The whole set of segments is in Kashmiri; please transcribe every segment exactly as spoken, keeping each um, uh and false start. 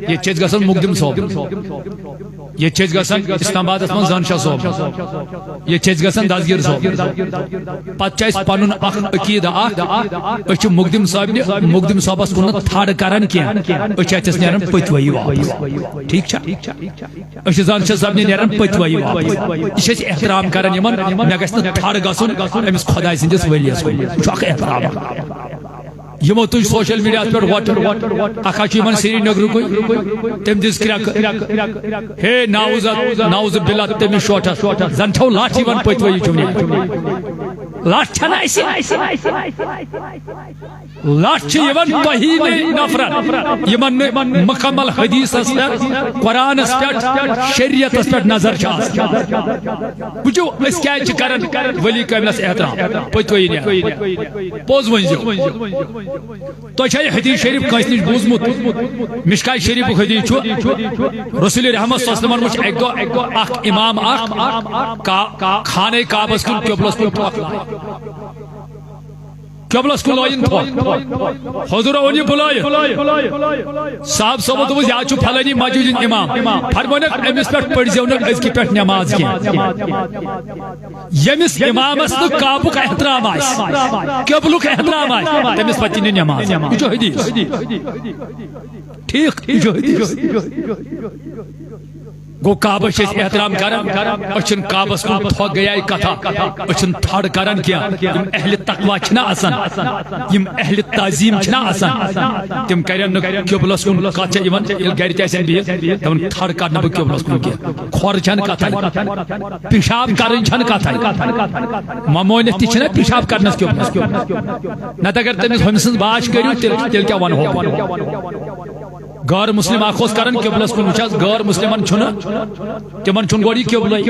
ییٚتہِ چھِ أسۍ گژھان مخدوٗم صٲب، ییٚتہِ چھِ أسۍ گژھان اسلام آبادس منٛز زن شاہ صٲب، ییٚتہِ چھِ أسۍ گژھان دستگیر صٲب۔ پتہٕ چھُ اَسہِ پنُن اکھ عقیٖدٕ اکھ، أسۍ چھِ مخدوٗم صٲبنہِ، مخدوٗم صٲبس کُن نہٕ تھڑ کران کینٛہہ، أسۍ چھِ اَتٮ۪س نیران پٔتۍ وٲیی واپس۔ ٹھیٖک چھا؟ أسۍ چھِ زن شاہ صٲبنہِ نیران پٔتۍ وٲیی واپس۔ یہِ چھِ أسۍ احترام کران یِمن، مےٚ گژھِ نہٕ تھڑ گژھُن أمِس خۄداے سٕنٛدِس ؤلیَس کُن۔ یہِ چھُ اکھ احترام۔ یِمو تُج سوشل میڈیاہس پٮ۪ٹھ وۄٹہٕ، اکھ ہا چھُ یِمن سرینگرُکُے، تٔمۍ دِژ کرٛٮ۪کہٕ۔ ہے نعوذ، نعوذ باللہ، تٔمِس شوٹھس زن چھو لٹھ یِوان پٔتۍ ؤری چھُم یہِ۔ لٹھ چھنہٕ اسہِ، لٹھ چھِ یِوان تۄہی نفرن، یِمن نہٕ مکمل حدیثس پٮ۪ٹھ، قرآنس پٮ۪ٹھ، شریعتس پٮ۪ٹھ نظر چھِ آسان۔ وٕچھِو أسۍ کیازِ چھِ کران ولی کٲملس احترام۔ پٔتۍ ؤری نیران۔ پوٚز ؤنۍ زیو۔ تۄہہِ چھا یہِ حدیث شریف کٲنٛسہِ نِش بوٗزمُت؟ مشکات شریفُک حدیث چھُ، رسول رحمت صلی اللہ علیہ وسلمن وٕچھ اکہِ دۄہ اکھ امام اکھ کا-، خانہ کعبس کُن، قبلس کُن تھۄکھ لایان۔ قبلس کُن لٲیِن تھۄکھ۔ حضور اوٚن یہِ بُلٲیِتھ۔ صاحب صٲبو دوٚپُس، "یہِ حظ چھُ فلٲنی مسجد ہُنٛد امام۔" فرمٲونکھ، "أمِس پٮ۪ٹھ پٔرۍزیو نہٕ أزکہِ پٮ۪ٹھ نٮ۪ماز کینٛہہ۔" ییٚمِس امامس نہٕ کعبُک احترام آسہِ، قبلُک احترام آسہِ، تٔمِس پتہٕ تہِ نہٕ نٮ۪ماز۔ یہِ چھُ حدیث۔ ٹھیٖک، یہِ چھُ حدیث۔ گوٚو کعبس چھِ أسۍ احترام کران، أسۍ چھِنہٕ کعبس کُن تھۄکھ گٔیے کتھا، أسۍ چھِنہٕ تھڑ کران کینٛہہ۔ یِم اہل تقوی چھِنہ آسان، یِم اہل تعظیم چھِنہ آسان، تِم کرن نہٕ قبلس کُن کتھ چھےٚ یِوان، ییٚلہِ گرِ تہِ آسن بِہِتھ، دپان تھڑ کرنہٕ بہٕ قبلس کُن کینٛہہ۔ کھۄر چھنہٕ کتھے، پیشاب کرٕنۍ چھنہٕ کتھے۔ ممٲنِتھ تہِ چھِنہ پیشاب کرنس قبلس کُن۔ نتہٕ اگر تٔمِس ہُمہِ سٕنٛز باش کٔرِو، تیٚلہِ، تیٚلہِ کیٛاہ ونہو؟ غٲر مسلم اکھ اوس کران قبلس کُن، وٕچھ حظ، غٲر مسلمن چھُنہٕ، تِمن چھُنہٕ گۄڈٕ یہِ قبلے،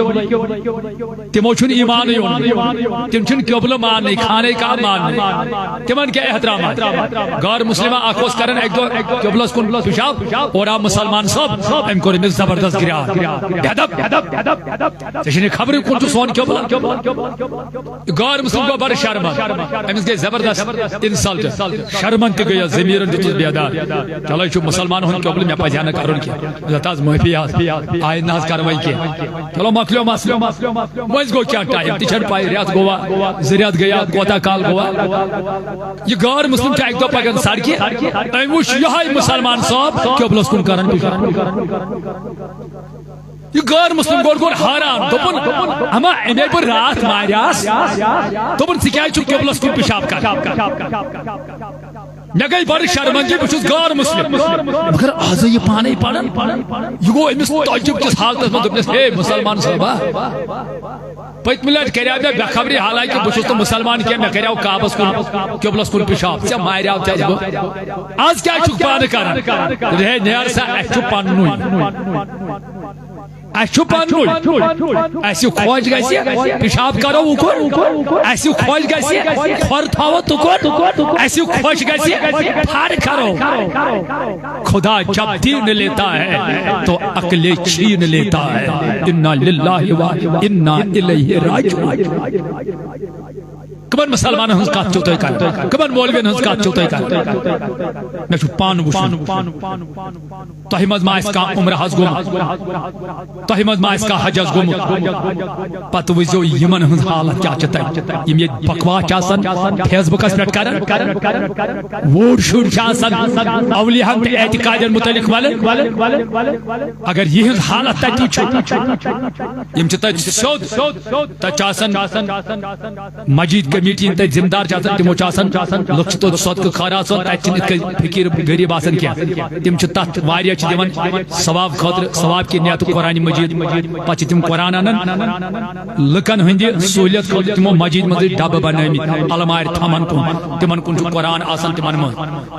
تِمو چھُنہٕ ایمانٕے اوٚنمُت، تِم چھِنہٕ قبلہٕ ماننٕے، خانہ کعبہ ماننٕے، تِمن کیٛاہ احترام آسہِ؟ غٲر مسلم اکھ اوس کران اکہِ دۄہ قبلس کُن پیشاب، اورٕ آو مسلمان صٲب، أمۍ کوٚر أمِس زبردست گریٛاو۔ بے ادب، ژےٚ چھُنہٕ خبرٕے کُن چھُ سون قبلہٕ۔ غٲر مسلم گوٚو بڑٕ شرمن، أمِس گٔے زبردست انسلٹ، شرمن تہِ گٔیس، ضمیرن دیُتُس بیدار۔ چلو، یہِ چھُ مسلمان ہُنٛد قبلہٕ، مےٚ پزِ ہا نہٕ کرُن کینٛہہ۔ زَتھ حظ معٲفی حظ، آیندٕ نہ حظ کرو وۄنۍ کینٛہہ۔ چلو، مۄکلیو مسلہٕ۔ وۄنۍ گوٚو کیٛاہ ٹایم؟ تہِ چھَنہٕ پَے، رٮ۪تھ گوٚوا، زٕ رٮ۪تھ گٔیا، کوتاہ کال گوٚوا؟ یہِ غٲر مسلم چھُ اَکہِ دۄہ پَکان سڑکہِ، أمۍ وُچھ یِہوٚے مسلمان صٲب قبلس کُن کران۔ یہِ غٲر مسلم گوٚو، گوٚو حٲران، دوٚپُن، "اما، اَمے بہٕ راتھ ماریاس، دوٚپُن، ژٕ کیٛازِ چھُکھ قبلس کُن پِشاب کران؟" مےٚ گٔے بڑٕ شرمندگی، بہٕ چھُس غٲر مسلم۔ مگر آز یہِ پانے پران، یہِ گوٚو أمِس تعجب کِس حالتس منٛز، دوٚپنس، "ہے مسلمان صٲبا، پٔتمہِ لٹہِ کریاو مےٚ بے خبری، حالانکہ بہٕ چھُس نہٕ مسلمان کینٛہہ، مےٚ کریاو کعبس کُن، قبلس کُن پِشاب، ژےٚ ماریاو تہِ بہٕ۔ آز کیٛازِ چھُکھ پانہٕ کران؟" ہے نیر سا، اَسہِ چھُ پننُے۔ اَسہِ چھُ پننُے۔ اَسہِ خۄش گژھِ، پِشاب کرو اُکُن۔ اَسہِ خۄش گژھِ، کھۄر تھاوو تُکُن۔ اَسہِ خۄش گژھِ، پھر کرو۔ خدا جب دین لیتا ہے تو عقلیں چھین لیتا ہے۔ انا للہ و انا الیہ راجعون۔ کمن مسلمانن ہٕنٛز کتھ چھِو تُہۍ کران؟ کمن مولوین ہٕنٛز کتھ چھِو تُہۍ کران؟ مےٚ چھُ پانہٕ وُچھمُت۔ تۄہہِ منٛز ما آسہِ کانٛہہ عمرہ حج گوٚمُت؟ تۄہہِ منٛز ما آسہِ کانٛہہ حجس گوٚمُت؟ پتہٕ وٕچھزیو یِمن ہٕنٛز حالت کیٛاہ چھِ تتہِ۔ یِم ییٚتہِ بکواس چھِ آسان، فیس بُکس پٮ۪ٹھ کران، ووٹ شُرۍ چھِ آسان، اولیاہن تہٕ اعتقادن متعلق ولان۔ اگر یِہنٛز حالت تتہِ وٕچھو، یِم چھِ تتہِ سیوٚد، تتہِ چھِ آسان مسجد کمیٹی ہٕنٛدۍ تتہِ ذمہٕ دار چھِ آسان، تِمو چھِ آسان، لُکھ چھِ توتہِ صدقہٕ خٲرات سوزان، تتہِ چھِنہٕ یِتھ کٔنۍ فقیٖر غریٖب آسان کینٛہہ۔ تِم چھِ تتھ واریاہ چھِ دِوان ثواب خٲطرٕ، ثواب کہِ نیتہٕ قرآن مجید، پتہٕ چھِ تِم قرآن انان، لُکن ہٕنٛدِ سہوٗلیت خٲطرٕ تِمو مسجد منٛزٕے ڈبہٕ بنٲومٕتۍ، المارِ تھمن کُن، تِمن کُن چھُ قرآن آسان تِمن منٛز۔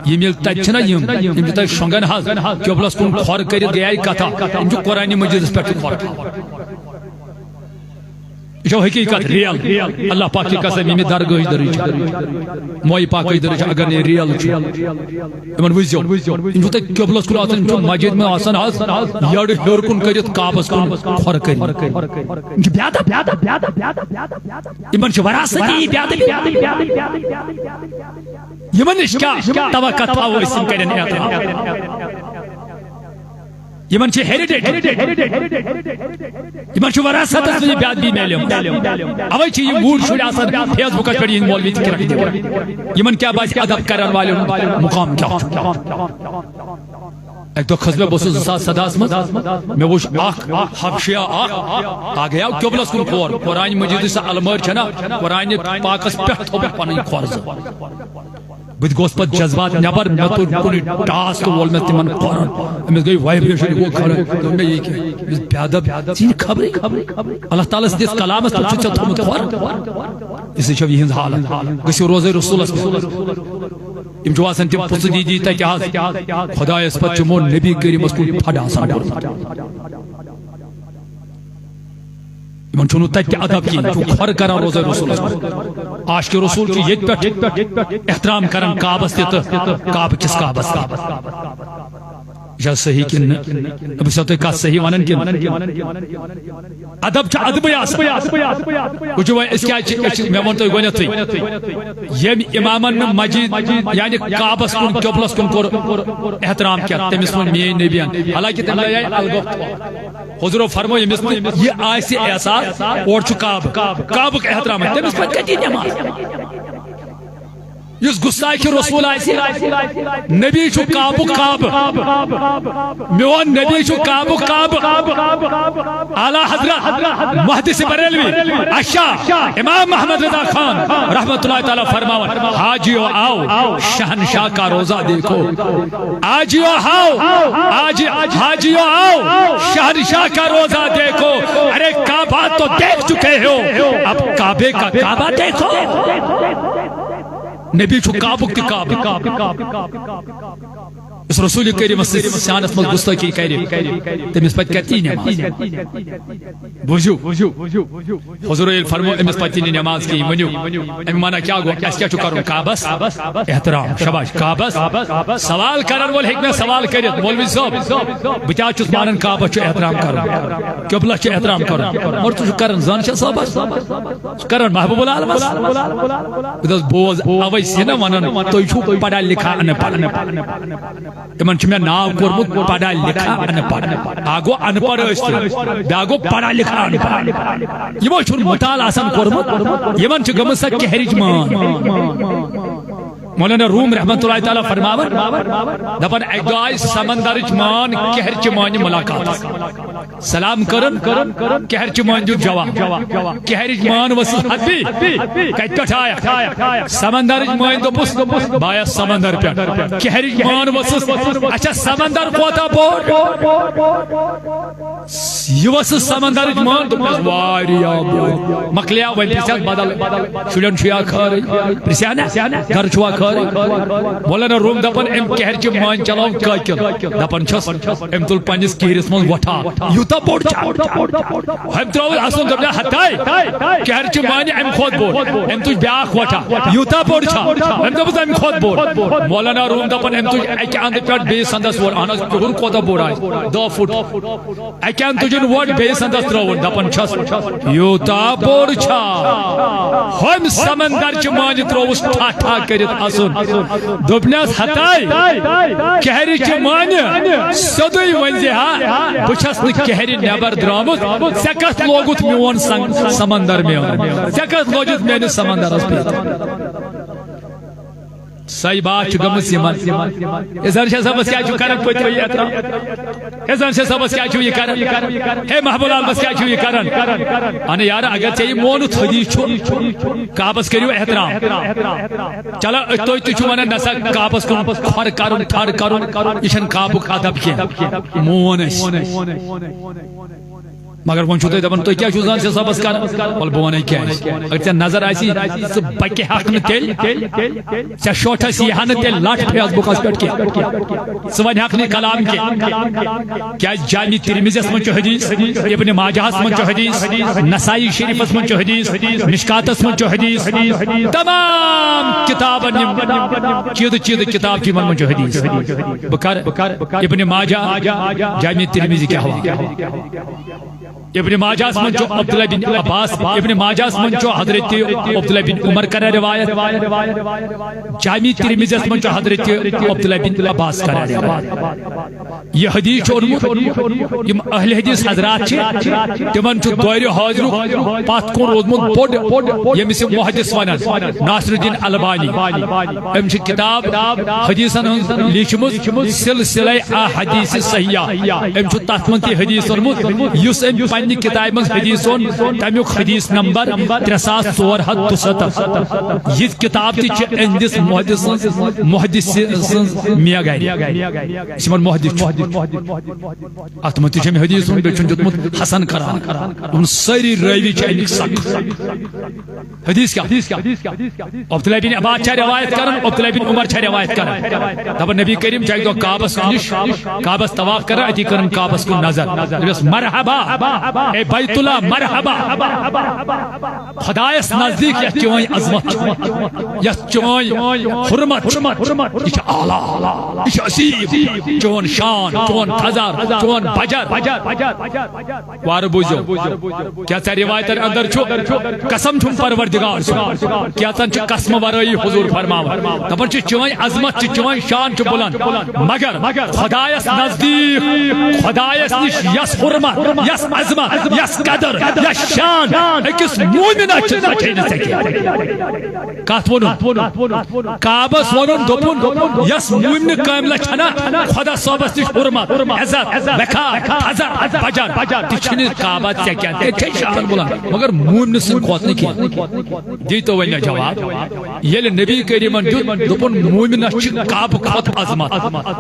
یِم ییٚلہِ تتہِ چھِنہ یِم، یِم چھِ تتہِ شۄنٛگان حظ، قبلس کُن کھۄر کٔرِتھ گٔیے کتھا، یِم چھِ قرآن مجیدس پٮ۪ٹھ تہِ کھۄر تھاوان۔ یہِ چھو حقیقت، ریل۔ اللہ پاک کی قسم، ییٚمہِ درگاہٕچ دٔرٕے چھِ، موے پاکٕچ دٔرٕے چھِ، اگر نہٕ یہِ ریل چھُ۔ یِمن وٕچھزیو، یِم چھِو تۄہہِ قبلس کُن آسان، یِم چھِ مسجد منٛز آسان حظ، یٔڈ ہیوٚر کُن کٔرِتھ، کعبس کُن کھۄر کٔرِتھ۔ یِم چھِ بے ادب، بے ادب، بے ادب، بے ادب، بے ادب۔ یِمن چھِ وراثتی بے ادبی۔ یِمن نِش کیٛاہ توقع تھاوو أسۍ، یِم کَرن اعتراف؟ یِمن چھِ ہیریڈیٹری، یِمن چھُ وراثتس منٛز یہِ بے ادبی میلیمٕژ۔ اوے چھِ یِم وُرۍ شُرۍ آسان فیس بُکس پٮ۪ٹھ یِہنٛدۍ مولوی تہِ کرٛکھ دِوان۔ یِمن کیٛاہ باسہِ ادب کرن والٮ۪ن ہُنٛد مقام کیٛاہ چھُ؟ اکہِ دۄہ کھٔژ مےٚ، بہٕ اوسُس زٕ ساس سدہس منٛز، مےٚ وُچھ اکھ حبشیہ اکھ، آ گٔیاو قبلس کُن کھور۔ قرآن مجیدٕچ سۄ المٲرۍ چھےٚ نا، قرآن پاکس پٮ۪ٹھ تھوٚومُت پنٕنۍ کھۄر زٕ۔ بہٕ تہِ گوس پتہٕ جذبات نٮ۪بر، مےٚ توٚر کُنُے ٹاس تہٕ وول مےٚ تِمن کھۄرن۔ أمِس گٔے وایبریشن، یہِ گوٚو کھڑا۔ دوٚپ مےٚ، یہِ کیٛاہ؟ یہِ بے ادب، ژےٚ چھِی نہٕ خبرٕے۔ اللہ تعالیٰ سٕنٛدِس کلامس پٮ۪ٹھ چھُ ژےٚ تھوٚمُت کھۄر۔ یہِ چھِ ویٖہِنٛز حالت۔ گٔژھِو روزے رسولس پٮ۪ٹھ۔ یِم چھِو آسان تِم پٕژٕ دیٖدی تتہِ حظ، خۄدایس پتہٕ چھُ یِمو نبی کریٖمس کُن تھڈ آسان کوٚرمُت۔ یِمن چھُنہٕ تتہِ تہِ ادب کِہیٖنۍ، یِم چھُ کھۄر کران روزے رسولس کُن۔ عاشق رسول چھُ ییٚتہِ پٮ۪ٹھ احترام کران کعبس تہِ تہٕ کعبہٕ کِس کعبس تہِ۔ یہِ چھا صحیح کِنہٕ نہ؟ بہٕ چھُسو تۄہہِ کتھ صحیح ونان کِنہٕ؟ ادب چھُ ادبٕے آسان۔ وٕچھِو وۄنۍ أسۍ کیٛازِ چھِ، أسۍ چھِ، مےٚ ووٚن تۄہہِ گۄڈنیتھٕے، ییٚمۍ امامن نہٕ مسجد یعنی کعبس کُن، قبلس کُن کوٚر احترام کینٛہہ، تٔمِس ووٚن میٲنۍ نبین، حالانکہ تٔمۍ لگایہِ الگٲب۔ حضورو فرموو، ییٚمِس نہٕ یہِ آسہِ احساس، اورٕ چھُ کعبہٕ، کعبُک احترام آسہِ، تٔمِس پتہٕ کتہِ یی نٮ۪ماز؟ یُس گستاخِ رسول آسہِ، نبی چھُ کعبُک کعبہٕ، میون نبی چھُ کعبُک کعبہٕ۔ اعلیٰ حضرت محدث بریلوی، اشا امام محمد رضا خان رحمت اللہ تعالیٰ فرماوان، حاجیو آؤ شہنشاہ کا روضہ دیکھو۔ آجیو ہاؤ، آج، حاجیو آؤ، شہنشاہ کا روضہ دیکھو۔ ارے کعبہ تو دیکھ چکے ہو، اب کعبے کا کعبہ دیکھو۔ نبی چھُ کعبُک تہِ کعبہٕ۔ یُس رسول کریٖمس سۭتۍ شانس منٛز گستٲخی کرِ، تٔمِس پتہٕ کتہِ یی نٮ۪ماز؟ بوٗزِو، حضور ییٚلہِ فرمو أمِس پتہٕ یی نہٕ نٮ۪ماز کِہیٖنۍ، ؤنِو، اَمہِ معنی کیٛاہ گوٚو؟ اَسہِ کیٛاہ چھُ کَرُن؟ کعبس احترام۔ شاباش، کعبس۔ سوال کرن وول ہیٚکہِ مےٚ سوال کٔرِتھ، مولوی صٲب، بہٕ کیٛاہ چھُس مانان؟ کعبس چھُ احترام کرُن، قبلس چھُ احترام کرُن، مگر ژٕ چھُکھ کران زن شاہ صٲبس، ژٕ چھُکھ کران محبوب العالمس۔ بہٕ دوٚپُس، بوز، اوے چھِ نا ونان، تُہۍ چھِو پڑھا لکھا ان پڑھ۔ تِمن چھُ مےٚ ناو کوٚرمُت پڑھا لکھا ان پڑھ۔ اکھ گوٚو ان پڑھ ٲسِتھ، بیٛاکھ گوٚو پڑھا لکھا ان پڑھ۔ یِمو چھُنہٕ مطالعہٕ آسان کوٚرمُت، یِمن چھِ گٔمٕژ سۄ کہرِچ مان۔ مولانا روم رحمت اللہ تعالیٰ فرماوان، دپان، اکہِ دۄہ آیہِ سمندرٕچ مان کہرِچہِ مانہِ ملاقاتس۔ سلام کرن، کہرچہِ مانہِ دیُت جواب۔ کہرچ مان ؤژھٕس حدی، کتہِ پٮ۪ٹھ آیکھ؟ سمندرچ مانہِ دوٚپُس، بہٕ آیس سمندر پٮ۪ٹھ۔ کہرچ مان ؤژھٕس، اچھا سمندر کوتاہ بوٚڑ؟ یہِ ؤژھٕس سمندرچ مان، دوٚپمس، واریاہ بوٚڑ۔ مۄکلیو وۄنۍ پرژھِ بدل، شُرٮ۪ن چھُ یا خٲرٕے، پرژھِ ہا نا، گرٕ چھُوا خٲرٕے؟ مولانا روم دپان، أمۍ کہرچہِ مانہِ چلاو قٲقِل۔ دپان چھس، أمۍ تُل پننِس کِہرِس منٛز وۄٹھا، یوٗتاہ بوٚڑ چھا؟ أمۍ ترٛوو اَسُن، دوٚپ، ہتاے، کہرچہِ مانہِ امہِ کھۄتہٕ بوٚڑ۔ أمۍ تُج بیٛاکھ وۄٹھا، یوٗتاہ بوٚڑ چھا؟ أمۍ دوٚپُس، امہِ کھۄتہٕ بوٚڑ۔ مولانا روم دپان، أمۍ تُج اکہِ اندٕ پٮ۪ٹھ بیٚیِس اندس وۄٹھ، اہن حظ، کِہُر کوٗتاہ بوٚڑ آسہِ؟ دَہ فُٹ۔ اکہِ اندٕ تُجُن وۄٹھ، بیٚیِس اندس ترٛٲوُن، دپان چھس، یوٗتاہ بوٚڑ چھا؟ ہۄمہِ سمندر چہِ مانہِ ترٛووُس ٹھاہ ٹھاہ کٔرِتھ اَسُن۔ دوٚپنس، ہتاے، کہرِ چہِ مانہِ سیوٚدُے ؤنزِ ہا، بہٕ چھس نہٕ کہرِ نٮ۪بر درٛامُت، ژےٚ کتھ لوگُتھ میون سنگ-، سمندر میون؟ ژےٚ کتھ لوجُتھ میٲنِس سمندرس پیٚتھ؟ سۄے باتھ چھِ گٔمٕژ یِمن۔ اذہان شاہ صٲبس کیٛاہ چھُ کران پٔتۍ پٔتۍ احترام؟ اذہان شاہ صٲبس کیٛاہ چھُ یہِ کران؟ ہے محبوب عالمس کیٛاہ چھُ یہِ کران؟ اہن یار، اگر ژےٚ یہِ مونُتھ حدیث چھُ، کعبس کٔرِو احترام۔ چلو، أتھۍ تُہۍ تہِ چھِو ونان، نسا کعبس کُن کھۄر کرُن، تھڑ کرُن، یہِ چھَنہٕ کعبُک ادب کینٛہہ۔ مون أسۍ۔ مگر وۄنۍ چھُو تُہۍ دَپان، تُہۍ کیٛاہ چھُو زن شاہ صٲبس کران؟ وَلہٕ بہٕ وَنَے کیٛازِ۔ اگر ژےٚ نظر آسی، ژٕ بَکہِ ہَکھ نہٕ تیٚلہِ، ژےٚ شوٹھس یی ہا نہٕ تیٚلہِ لَٹھ فیس بُکَس پٮ۪ٹھ کینٛہہ۔ ژٕ وَنہِ ہَکھ نہٕ یہِ کلام کینٛہہ۔ کیٛازِ جامع ترمذیَس منٛز چھُ حدیث، ابن ماجہَس منٛز چھُ حدیث، نسائی شریفَس منٛز چھُ حدیث، مشکاتَس منٛز چھُ حدیث، تمام کتابن یِم چیٖدٕ چیٖدٕ کتاب چھِ، یِمن منٛز چھُ حدیث۔ بہٕ کر ابن ماجہ، جامع ترمذی کہِ حوالہٕ۔ ابن ماجہس منٛز چھُ عبداللہ بن عباس، ابن ماجہس منٛز چھُ حضرت عبداللہ بن عمر کران روایت، جامع ترمذیس منٛز چھُ حضرت عبداللہ بن عباس کران روایت۔ یہِ حدیث چھُ اوٚنمُت، یِم اہل حدیث حضرات چھِ، تِمن چھُ دورِ حاضرُک پتھ کُن روٗدمُت بوٚڑ، ییٚمِس یِم محدث ونان، ناصر الدین البانی۔ أمۍ چھِ کتاب حدیثن ہٕنٛز لیٖچھمٕژ، سلسلہ احادیث صحیحہ۔ أمۍ چھُ تتھ منٛز تہِ حدیث اوٚنمُت، یُس أمۍ پننہِ کتابہِ منٛز حدیث اوٚن، تمیُک حدیث نمبر ترٛےٚ ساس ژور ہتھ دُسَتتھ۔ یہِ کتاب تہِ چھِ أہنٛدِس محدث سٕنٛز، محدث سٕنٛز میگہ۔ یُس یِمن محدث چھُ۔ اتھ منٛز تہِ چھُ أمۍ حدیث اوٚنمُت، بیٚیہِ چھُن دیُتمُت حسن قرار۔ یِم سٲری رٲوی چھِ اَمِکۍ سخ۔ حدیث کیا؟ عبداللہ بن عباس چھا روایت کران، عبداللہ بن عمر چھا روایت کران۔ دپان نبی کریم چھا اکہِ دۄہ کعبس نِش، کعبس طواف کران، اتی کٔرٕن کعبس کُن نظر۔ دوٚپُس، مرحبا، اے بیت اللہ، مرحبا۔ خدایس نزدیک یتھ چٲنۍ عظمت چھِ، یتھ چٲنۍ حرمت چھِ، یہِ چھِ اعلیٰ، یہِ چھِ عظیم، چون شان، چون تھزر، چون بجر۔ وارٕ بوٗزِو، کیٛاہ ژےٚ رِوایتن اندر چھُ؟ قسم چھُم پروردگار سُنٛد، کیٛاہ ژَن چھِ قسمہٕ ورٲیی حضور فرماوان؟ دپان چھِ، چٲنۍ عظمت چھِ، چٲنۍ شان چھِ بلند، مگر خدایس نزدیٖک، خدایس نِش یس حرمت، یس عظمت، یس قدر، یس شان أکِس مومنس چھِ، سۄ چھے نہٕ ژےٚ کینٛہہ۔ کتھ ووٚنُن؟ کعبس ووٚنُن، دوٚپُن، یس مومنہِ کاملہ چھنا خدا صٲبس نِش حرمت، عزت، وقار، تھزر، بجر، تہِ چھنہٕ کعبہ ژےٚ کینٛہہ، تیٚلہِ چھے شان بلند، مگر مومنہِ سٕنٛدۍ کھۄتہٕ نہٕ کینٛہہ۔ دی تو وۄنۍ مےٚ جواب۔ ییٚلہِ نبی کریمن دیُت، دوٚپُن، مومنس چھِ کعبہٕ کھۄتہٕ عظمت۔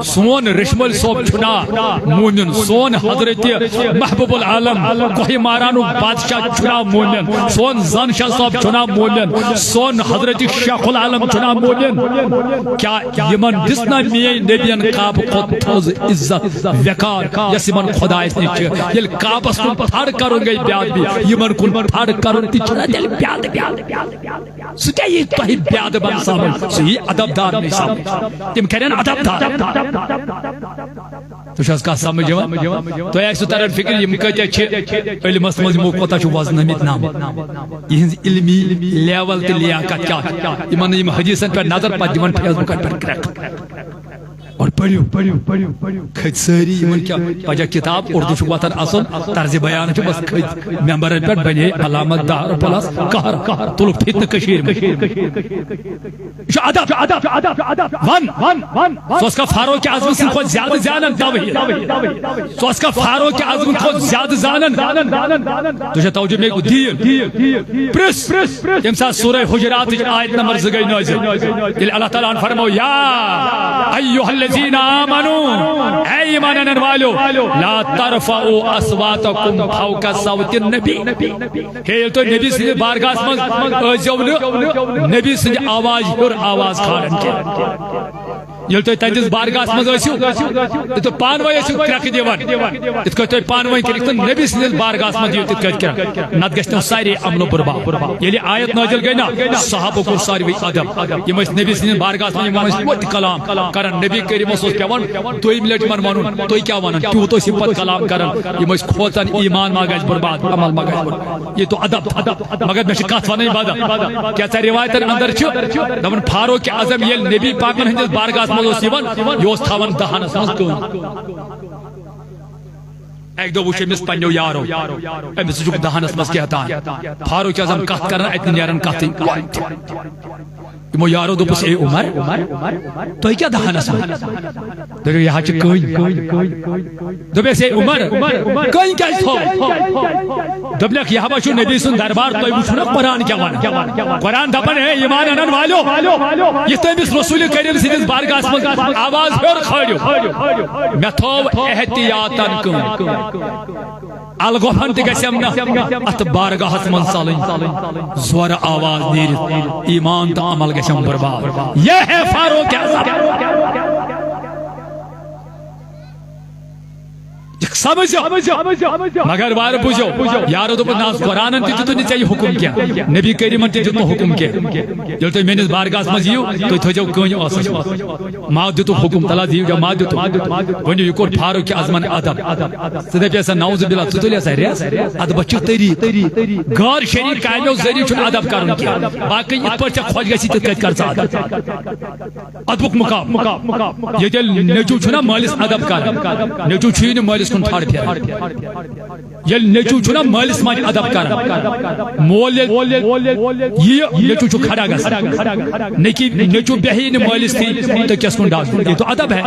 سون ریشمل صٲب چھُنا مومن، سون حضرت محبوب العالم کوہ مارانُک بادشاہ چھُنا مومن، سون زن شاہ صٲب چھُنا مومن، سون حضرت شیخ العالم چھُنا مومن؟ کیا یِمن دِژ نا میٲنۍ نبین کعبہٕ کھۄتہٕ تھوٚز عزت وقار، یۄس یِمن خدایس نِش چھِ؟ ییٚلہِ کعبس کُن تھڑ کرُن گٔے بے ادبی، یِمن کُن تھڑ کرُن تہِ چھُنا تیٚلہِ بے ادبی؟ سُہ کیٛاہ یی تۄہہِ بے ادبن سمجھ؟ سُہ یی ادب دار نٕے سمجھ۔ تِم کرن ادب دار۔ تُہۍ چھِو حظ کتھ سمجھ یِوان؟ تۄہہِ آسِوٕ تران فکر، یِم کۭتیاہ چھِ علمس منٛز، یِمو کوتاہ چھُ وزنٲومٕتۍ نم، یِہنٛز علمی لیول تہٕ لیاقت کیٛاہ چھِ؟ یِمن نہٕ یِم حدیثن پٮ۪ٹھ نظر، پتہٕ دِوان فیس بُکن پٮ۪ٹھ کرٛٮ۪کھ۔ اور پٔرِو، پٔرِو، پٔرِو، پٔرِو۔ کھٔتۍ سٲری یِمن کیٛاہ پجا کتاب، اردو چھُکھ وۄتھان اصل، طرزِ بیان چھُ بس کھٔتۍ ممبرن پٮ۪ٹھ بنے علامت دار پلس قہر، تُلُکھ فتنہٕ کٔشیٖرِ منٛز۔ یہِ چھُ ادب، ادب، ادب، ادب۔ ون، ون، ون، ون۔ ژٕ اوسکھا فاروق اعظم سٕنٛدِ کھۄتہٕ زیادٕ زانان توحید؟ ژٕ اوسکھا فاروق اعظم کھۄتہٕ زیادٕ زانان؟ تُہۍ چھا توجہ مےٚ کُن؟ دین۔ پرٛژھ۔ ییٚمہِ ساتہٕ سورہ حجراتٕچ آیت نمبر زٕ گٔے نٲزِل، ییٚلہِ اللہ تعالیٰ ہن فرموو، یا ایھا الذین آمنو، اے ایمان انن والو، لا ترفعوا اصواتکم فوق صوت النبی۔ ہے، ییٚلہِ تُہۍ نبی سٕنٛدِس بارگاہس منٛز ٲسۍزیو نہٕ نبی سٕنٛدِ آوازِ ہیوٚر آواز کھالان کینٛہہ۔ ییٚلہِ تُہۍ تَتہِ بارگاہس منٛز ٲسِو، ییٚلہِ تُہۍ پانہٕ ؤنۍ ٲسِو کرٛٮ۪کھ دِوان، یِتھ کٔنۍ تُہۍ پانہٕ ؤنۍ کٔرِو، یِتھ کٔنۍ نبی سٕنٛدِس بارگاہس منٛز دِیِو تِتھ کٔنۍ کرٛٮ۪کھ، نتہٕ گژھِ تِم سارے عملہٕ برباد۔ ییٚلہِ آیت نٲزِل گٔے نا، صحابہٕ کوٚر ساروٕے ادب۔ یِم ٲسۍ نبی سٕنٛدِس بارگاہس منٛز، یِم ٲسۍ وۄتھ کلام کران۔ نبی کریٖمس اوس پٮ۪وان دوٚیِمہِ لٹہِ یِمن ونُن، تُہۍ کیٛاہ ونان؟ تیوٗت ٲسۍ یِم پتہٕ کلام کران۔ یِم ٲسۍ کھوژان، ایمان ما گژھِ برباد، عمل ما گژھِ برباد۔ یہِ تو ادب تھا۔ مگر مےٚ چھِ کتھ ونٕنۍ بدل۔ کیٛاہ ژےٚ رِوایتن اندر چھُ؟ دپان فاروق اعظم ییٚلہِ نبی پاکن ہٕنٛدِس بارگاہس منٛز اوس یِوان، یہِ اوس تھاوان دہنس منٛز کٲنۍ۔ اکہِ دۄہ وُچھ أمِس پننیو یارو، أمِس چھُکھ دہنس منٛز کینٛہہ تام۔ فاروق اعظم کتھ کران، اتہِ نہٕ نیران کتھٕے۔ یِمو یارو دوٚپُس، اے عمر، تُہۍ کیٛاہ دہنس منٛز؟ دوٚپُکھ، یہِ حظ چھِ کٔنۍ۔ دوٚپُس، اے عمر، کٔنۍ کیٛازِ تھٲو؟ دوٚپنکھ، یہِ ہا چھُ نبی سُنٛد دربار، تُہۍ وٕچھِو نا قرآن کیٛاہ وَنان۔ قرآن دَپان، ہے ایمان اَنَن والیو، یہِ تُہۍ أمِس رسول کریم سٕنٛدِس بارگاہَس منٛز آواز ہیوٚر کھٲلِو، مےٚ تھٲو احتیاطاً کٲم۔ الگوفن تہِ گژھٮ۪م نہٕ اَتھ بارگاہَس منٛز ژَلٕنۍ، زورٕ آواز نیٖرِتھ ایمان تہٕ عمل گژھٮ۪م برباد۔ یہ ہے فاروق اعظم۔ سمجھو۔ مگر وارٕ بوٗزِو، یارو دوٚپُن، "نہ حظ، قرآنن تہِ دیُتُن نہٕ ژےٚ یہِ حُکُم کینٛہہ، نبی کریٖمن تہِ دیُت نہٕ حُکُم کینٛہہ۔ ییٚلہِ تُہۍ میٲنِس بارگاہس منٛز یِیِو، تُہۍ تھٲیزیو کٲنۍ ٲسس منٛز۔" ما دیُتُکھ حُکُم، تلہ حظ یِیِو، ما دیُتُکھ؟ ؤنِو، یہِ کوٚر فاروق اعظمن ادب۔ ژٕ دپے سا، نعوذ باللہ، ژٕ تُلے سا ریس؟ ادبس چھُ طریٖق۔ غٲر شرعی کامیو ذٔریعہٕ چھُنہٕ ادب کرُن کینٛہہ۔ باقٕے یِتھ پٲٹھۍ ژےٚ خۄش گژھی، تِتھ کٲٹھۍ کر ژٕ ادب۔ ادبُک مقام۔ ییٚتہِ ییٚلہِ نیٚچوٗ چھُنہ مٲلِس ادب کران، نیٚچوٗ چھُے نہٕ مٲلِس کُن تھڑ پھیران۔ ییٚلہِ نیٚچوٗ چھُنہ مٲلِس ماجہِ ادب کران، مول ییٚلہِ یہِ نیٚچوٗ چھُ کھڑا گژھان، نہ کہِ نیٚچوٗ بیٚہہِ نہٕ مٲلِس تھی تہٕ کِس کُن ڈاکھ دیُن۔ یہِ تو ادب ہے۔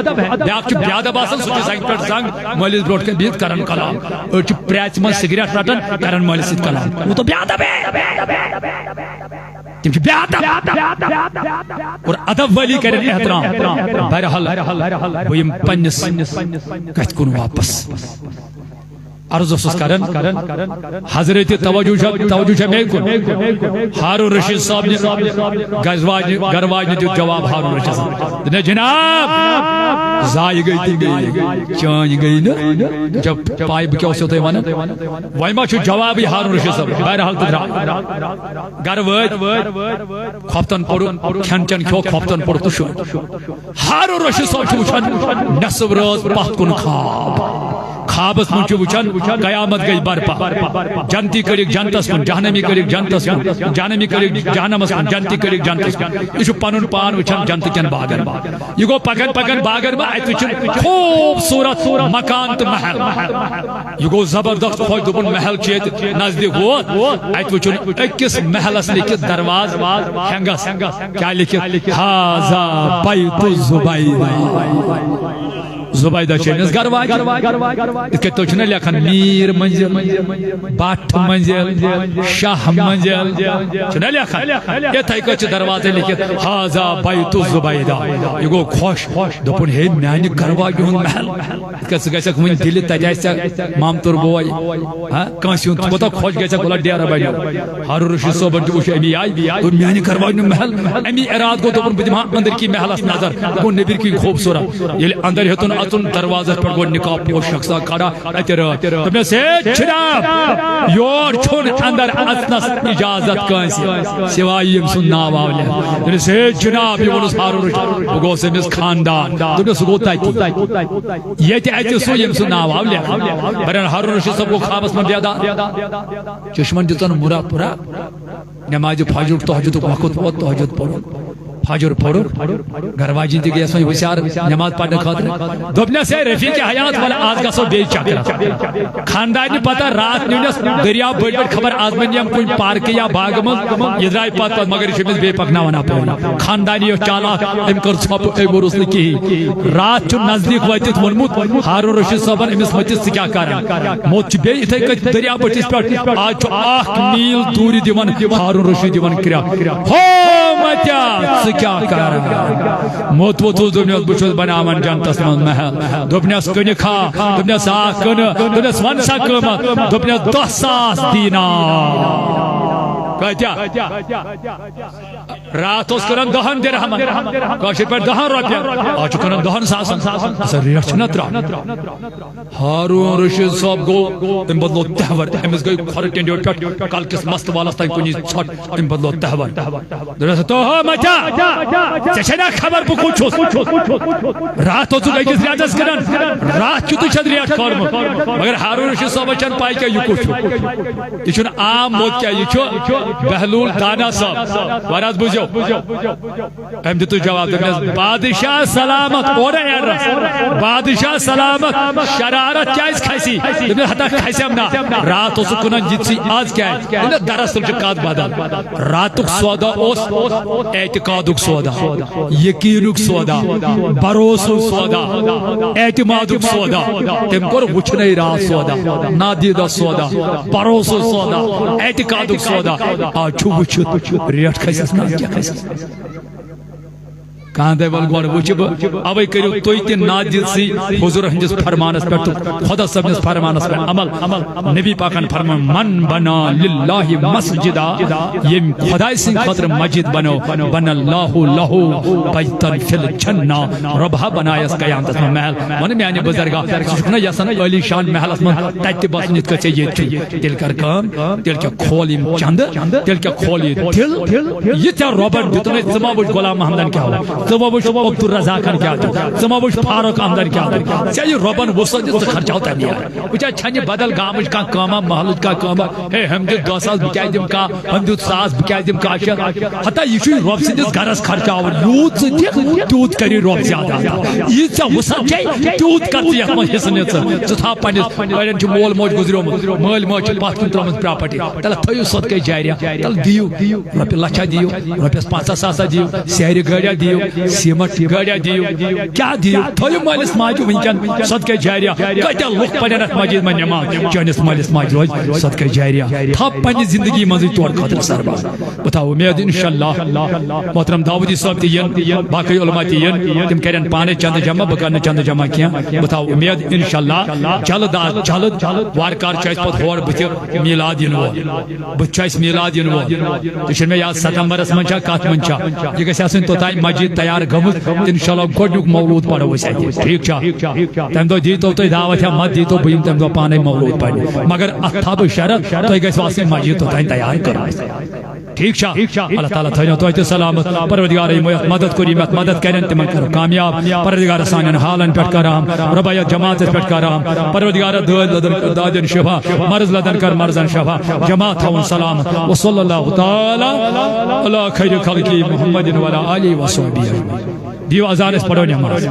بیٛاکھ چھُ بے ادب آسان، سُہ چھُ زنٛگہِ پٮ۪ٹھ زنٛگ، مٲلِس برونٛٹھ کَنہِ بِہِتھ کران کلام۔ أڑۍ چھِ پرٛیژِ منٛز سگریٹ رٹان، کران مٲلِس سۭتۍ کلام۔ وہ تو بے ادب ہے۔ تِم چھِ بے ادب۔ اور ادب وٲلی کرن احترام۔ بہرحال، بہٕ یِمہٕ پننِس کتھِ کُن واپس۔ عرض اوسُس کران، حضرت توجہ چھا، توجہ چھا مےٚ کُن؟ ہارون رشید صٲب نہِ گرواجنہِ، گرواجنہِ دیُت جواب ہارون رشید صٲب۔ دوٚپنَس، "جناب، زایہِ گٔے تہٕ گٔے، چٲنۍ گٔے نہٕ۔" جب پاے بہٕ کیٛاہ اوسو تۄہہِ ونان؟ وۄنۍ ما چھُ جوابٕے ہارون رشید صٲب؟ بہرحال تہٕ درٛاو۔ گرٕ وٲتۍ، خۄفتن پوٚرُکھ، کھٮ۪ن چٮ۪ن کھیوٚو، خۄفتن پوٚرُکھ تہٕ شوٚنٛگ۔ ہارون رشید صٲب چھُ وٕچھان نٮ۪صٕف رٲژ پتھ کُن خواب۔ خوابس منٛز چھُ وٕچھان قیامت گٔے برپا۔ جنتی کٔڑِکھ جنتس کُن، جہنمی کٔڑِکھ جنتس کُن، جہنمی کٔڑِکھ جہنمس کُن، جنتی کٔڑِکھ جنتس کُن۔ یہِ چھُ پنُن پان وٕچھان جنتہٕ کٮ۪ن باغن۔ یہِ گوٚو پکان پکان باغن منٛز، اتہِ وٕچھُن خوٗبصوٗرت مکان تہٕ محل۔ یہِ گوٚو زبردست خۄش، دوٚپُن، "محل چھُ ییٚتہِ نزدیٖک ووت۔" اتہِ وٕچھُن أکِس محلس لیٚکھِتھ دروازٕ ہٮ۪نٛگس۔ کیٛاہ لیٚکھِتھ؟ "ہذا بیت زبیدہ۔" زبیدہ چھِ أمِس گرٕ واجہِ۔ یِتھ کٔنۍ تُہۍ چھِو نہ لیکھان میٖر منزل، بٹ منزل، شاہ منزل، چھِو نہ لیکھان؟ یِتھَے کٔنۍ چھِ دروازے لیٚکھِتھ، "ہذا بیت زبیدہ۔" یہِ گوٚو خۄش، دوٚپُن، "ہے، میانہِ گرٕ واجہِ ہُنٛد محل۔" یِتھ کٔنۍ ژٕ گژھکھ وٕنہِ دِلہِ، تَتہِ آسہِ ژےٚ مامتُر بوے، ہا، کٲنٛسہِ ہُنٛد کوٗتاہ خۄش گژھِ، وَلہٕ ڈیرٕ بَنیو۔ ہارون رشید صٲبن تہِ وٕچھ اَمی آیہِ، دوٚپ، "میانہِ گرٕ واجہِ ہُنٛد محل۔" اَمی اِرادٕ گوٚو، دوٚپُن، "بہٕ دِمہٕ ہا أنٛدٕرۍ کِنۍ محلَس نظر، گوٚو نیٚبٕرۍ کِنۍ خوٗبصوٗرت۔" ییٚلہِ اَنٛدر ہیوٚتُن اَژُن، دروازَس پٮ۪ٹھ گوٚو نِقاب پوش شخصا کھڑا، اَتہِ رٲتھ۔ دوٚپنَس، "ہے جناب، یور چھُنہٕ اَنٛدر اَژنَس اِجازت کٲنٛسہِ، سوائے ییٚمۍ سُنٛد ناو آو لیٚکھنہٕ۔" دوٚپنَس، "ہے جناب"، یہِ ووٚنُس ہارون رشید، "بہٕ گوس أمِس خاندان۔" دوٚپنَس، "سُہ گوٚو تَتی۔ ییٚتہِ اَژِ سُہ، ییٚمۍ سُنٛد ناو آو لیٚکھنہٕ۔" برحال ہارون رشید صٲب گوٚو خوابَس منٛز بیدار۔ چشمن دِژن مُرا پُرا۔ نمازِ فجرُک تہجدُک وقت ووت، تہجد پوٚرُن۔ فجر پوٚرُن۔ گرٕ واجِنۍ تہِ گٔیَس وۄنۍ ہوشیار نماز پرنہٕ خٲطرٕ۔ دوٚپنَس، "ہے رفیق حیات، وَلہٕ آز گژھو بیٚیہِ چکرَس۔" خاندارنہِ پتہ، راتھ نیونَس دٔریاو بٔڑۍ بٔڑۍ، خبر آز ما نِیَم کُنہِ پارکہِ یا باغہٕ منٛز۔ یہِ درٛاے پتہٕ پتہٕ، مگر یہِ چھُ أمِس بیٚیہِ پکناوان اَپٲرۍ۔ خاندانی یۄس چالاک، أمۍ کٔر ژھۄپہٕ، أمۍ ووٚنُس نہٕ کِہیٖنۍ۔ راتھ چھُ نزدیٖک وٲتِتھ ووٚنمُت ہارون رشید صٲبن أمِس، "مٔتِس، ژٕ کیٛاہ کران؟" موت چھُ بیٚیہِ یِتھَے کٔنۍ دٔریاو بٔٹھِس پٮ۪ٹھ۔ آز چھُ اکھ میٖل دوٗرِ دِوان ہارون رشید، دِوان کرٛٮ۪کھ، "ہو متیا، ژٕ کیٛاہ کران؟" موت ووٚتھُس، دوٚپنَس، "بہٕ چھُس بناوان جنتس منٛز محل۔" دوٚپنَس، "کٕنہِ کھا؟" دوٚپنَس، "آ، کٕنہٕ۔" دوٚپنَس، "وَن سا قۭمتھ؟" دوٚپنَس، "دَہ ساس دینار۔" کۭتیٛاہ؟ راتھ اوس کٕنان دَہَن درہمن، کٲشِر پٲٹھۍ دَہَن رۄپین، آز چھُ کٕنان دَہَن ساسن۔ سۄ ریٹ چھُنہ ترٛٹھ۔ ہارون رشید صٲب گوٚو، تٔمۍ بدلو تہور، أمِس گٔے کھۄرٕ ٹینڈیو پٮ۪ٹھ کلہٕ کِس مستہٕ والس تام کُنی ژھۄٹھ، تٔمۍ بدلو تہور۔ دوٚپنَس، "تو ہو مچا، ژےٚ چھے نا خبر بہٕ کُس چھُس؟ راتھ اوسُکھ أکِس ریٹس کٕنان، راتھ کیُتھُے چھَتھ ریٹ کھٲرمٕژ؟" مگر ہارون رشید صٲبس چھَنہٕ پَے کیٛاہ یہِ کُس چھُ۔ یہِ چھُنہٕ عام موت کیٛاہ، یہِ چھُ بہلول دانا صٲب۔ وَن حظ بوٗزِو۔ أمۍ دیُتُس جواب، دوٚپنَس، "بادشاہ سلامت، اورٕ ایڈرس، بادشاہ سلامت، شرارت کیٛازِ کھسی؟" دوٚپنَس، "ہتا کھسٮ۪م نا، راتھ اوسُکھ کٕنان یِتھسٕے، آز کیٛازِ؟" دوٚپنَس، "دراصل چھُ کَتھ بدل، راتُک سودا اوس اعتقادُک سودا، یقینُک سودا، بھروسُک سودا، اعتمادُک سودا، تٔمۍ کوٚر وٕچھنَے راتھ سودا، نادیٖدہ سودا، بھروسُک سودا، اعتقادُک سودا، آز چھُ وٕچھِتھ ریٹ کھسٮ۪س نا کیٛاہ کھسٮ۪س۔" کانٛہہ دَپہِ، "وَلہٕ گۄڈٕ وٕچھِ بہٕ۔" اَوَے کٔرِو تُہۍ تہِ نادِل سی حضور ہٕنٛدِس فرمانَس پٮ۪ٹھ تہٕ خۄدا صٲبنِس فرمانَس پٮ۪ٹھ عمل۔ نبی پاکَن فرموو، "من بنا للہ مسجدا"، ییٚمۍ خۄداے سٕنٛدِ خٲطرٕ مسجد بنٲو، "بنى اللہ لہ بیتا فی الجنہ"، رۄبہ بنایس قیامتس منٛز محل۔ وَنہٕ میٛانہِ بُزرگا، ژٕ چھُکھ نہ یَژھان عٲلی شان محلس منٛز تَتہِ تہِ بَسُن یِتھ کٔنۍ ژےٚ ییٚتہِ چھُے؟ تیٚلہِ کر کٲم، تیٚلہِ کیٛاہ کھول یِم چندٕ، تیٚلہِ کیٛاہ کھول یہِ دِل۔ یہِ ژےٚ رۄبن دیُتنَے، ژٕ ما وٕچھ غلام محمدن کیٛاہ اوس، ژٕ ما وٕچھ عبدالرزاقن کیٛاہ دیُت، ژٕ ما وٕچھ فاروق احمدن کیٛاہ دیُت۔ ژےٚ یہِ رۄبن وُسعت دیُت، ژٕ خرچاو تَمی آیہِ۔ وٕچھا، چھَنہٕ یہِ بدل گامٕچ کانٛہہ کٲمہ، محلٕچ کانٛہہ کٲمہ، ہے، ہُمۍ دیُت دَہ ساس، بہٕ کیٛازِ دِمہٕ کانٛہہ؟ ہُمۍ دیُت ساس، بہٕ کیٛازِ دِمہٕ کانٛہہ شیٚتھ؟ ہتا یہِ چھُے رۄب سٕنٛدِس گرس خرچاوُن، یوٗت ژٕ دِکھ، تیوٗت کری رۄب زیادٕ عطا۔ ییٖژاہ وُسعت چھے، تیوٗت کر ژٕ یتھ منٛز حصہٕ نِتھ۔ ژٕ تھاو پننِس، أڑٮ۪ن چھُ مول موج گُزریومُت، مٲلۍ مٲج چھِ پتھ کُن ترٲومٕژ پراپرٹی، تَلہٕ تھٲیِو صدقے جاریہ، تَلہٕ دِیِو۔ رۄپیہِ لچھا دِیِو، رۄپیَس پنٛژاہ ساسا دِیِو، سیرِ گٲڑیا دِیِو، سیمٹ گٲڑیا دِیِو، کیٛاہ دِیِو؟ تھٲیِو مٲلِس ماجہِ وٕنکٮ۪ن صدقے جاریہ۔ کۭتیٛاہ لُکھ پرن اتھ مسجد منٛز نماز، چٲنِس مٲلِس ماجہِ روزِ صدقے جاریہ۔ تھاو پننہِ زندگی منٛزٕے تورٕ خٲطرٕ سرباز۔ بہٕ تھاوٕ اُمید انشاءاللہ محترم داؤدی صٲب تہِ یِن، باقٕے علماء تہِ یِن، تِم کرن پانے چندٕ جمع، بہٕ کرٕ نہٕ چندٕ جمع کینٛہہ۔ بہٕ تھاوٕ اُمید انشاءاللہ جلد از جلد، وارٕ کارٕ چھُ اَسہِ پتہٕ ہورٕ بٕتھِ میلاد یِنہٕ وول۔ بہٕ چھُ اَسہِ میلاد یِنہٕ وول۔ تُہۍ چھِو مےٚ یاد، ستمبرس منٛز چھا، کتھ منٛز چھا؟ یہِ گژھِ آسٕنۍ توٚتام مسجد تیار گٔمٕژ۔ انشاءاللہ گۄڈٕنیُک مولوٗد پرو أسۍ اَتہِ۔ ٹھیٖک چھا؟ تَمہِ دۄہ دیٖتو تُہۍ دعوت یا مت دیٖتو، بہٕ یِمہٕ تَمہِ دۄہ پانے مولوٗد پرنہِ۔ مگر اَتھ تھاو بہٕ شرط، تُہۍ گژھِو آسٕنۍ مسجد توٚتام تیار کٔرمٕژ۔ ٹھیٖک چھا؟ اللہ تعالیٰ تھٲینو تۄہہِ تہِ سلامت۔ پروردگار، یِمو یَتھ مدد کوٚر، یِم یَتھ مدد کرن، تِمن کرو کامیاب۔ پروردگار، سانٮ۪ن حالن پٮ۪ٹھ کر رحم۔ رۄبا، یَتھ جماعتس پٮ۪ٹھ کر رحم۔ پروردگار، دٲدۍ لدن، دادٮ۪ن شفا، مرض لدن کر مرضن شفا۔ جماعت تھاوُن سلامت۔ وصلی اللہ تعالیٰ علی خیر خلقہ محمد وعلی آلہ وصحبہ اجمعین۔ دِیِو اذان، أسۍ پرو نماز۔